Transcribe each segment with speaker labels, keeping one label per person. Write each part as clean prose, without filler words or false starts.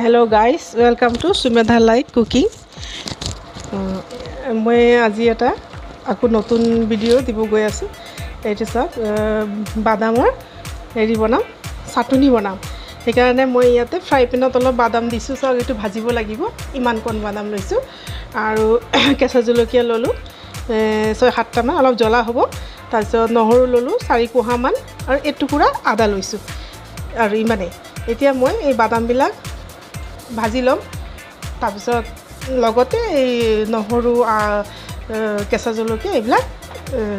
Speaker 1: Hello guys, welcome to Sumedha like cooking. মই আজি এটা আকৌ নতুন ভিডিঅ' দিব গৈ আছোঁ। এইটো চাওক, বাদামৰ হেৰি বনাম, চাটনি বনাম। সেইকাৰণে মই ইয়াতে ফ্ৰাই পেনত অলপ বাদাম দিছোঁ। চাওক, এইটো ভাজিব লাগিব। ইমানকণ বাদাম লৈছোঁ আৰু কেঁচা জলকীয়া ল'লোঁ 6-7টামান, অলপ জ্বলা হ'ব। তাৰপিছত নহৰু ল'লোঁ 4 কোহামান আৰু এটুকুৰা আদা লৈছোঁ আৰু ইমানেই। এতিয়া মই এই বাদামবিলাক ভাজি ল'ম। তাৰপিছত লগতে এই নহৰু, কেঁচা জলকীয়া এইবিলাক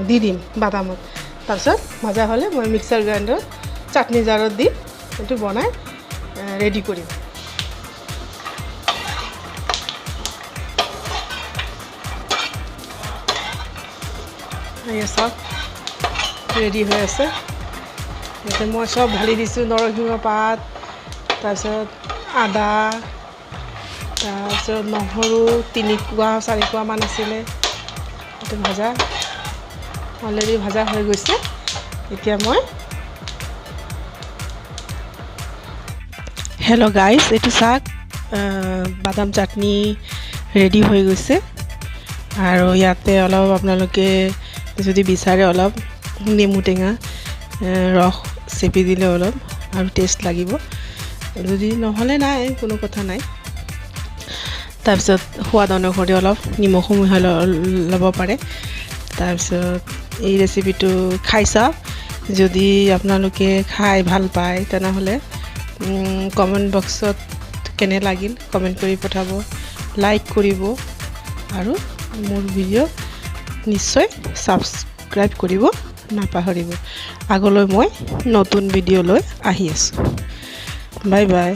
Speaker 1: দি দিম বাদামত। তাৰপিছত ভাজা হ'লে মই মিক্সাৰ গ্ৰাইণ্ডাৰত চাটনি জাৰত দি এইটো বনাই ৰেডি কৰিম। এয়া চাওক, ৰেডি হৈ আছে। ইয়াতে মই চব ঢালি দিছোঁ, নৰসিংহ পাত, তাৰপিছত আদা, তাৰপিছত নহৰু 3 কোৱা 4 কোৱামান আছিলে। এইটো ভাজা অলৰেডি ভাজা হৈ গৈছে। এতিয়া মই, হেল্ল' গাইজ, এইটো চাওক, বাদাম চাটনি ৰেডি হৈ গৈছে। আৰু ইয়াতে অলপ আপোনালোকে যদি বিচাৰে, অলপ নেমু টেঙা ৰস চেপি দিলে অলপ আৰু টেষ্ট লাগিব। যদি নহ'লে নাই, কোনো কথা নাই। তাৰপিছত সোৱাদ অনুসৰি অলপ নিমখো মিহলাই ল'ব পাৰে। তাৰপিছত এই ৰেচিপিটো খাই চাওক। যদি আপোনালোকে খাই ভাল পায়, তেনেহ'লে কমেণ্ট বক্সত কেনে লাগিল কমেণ্ট কৰি পঠাব, লাইক কৰিব আৰু মোৰ ভিডিঅ' নিশ্চয় ছাবস্ক্ৰাইব কৰিব নাপাহৰিব। আগলৈ মই নতুন ভিডিঅ' লৈ আহি আছোঁ। Bye bye.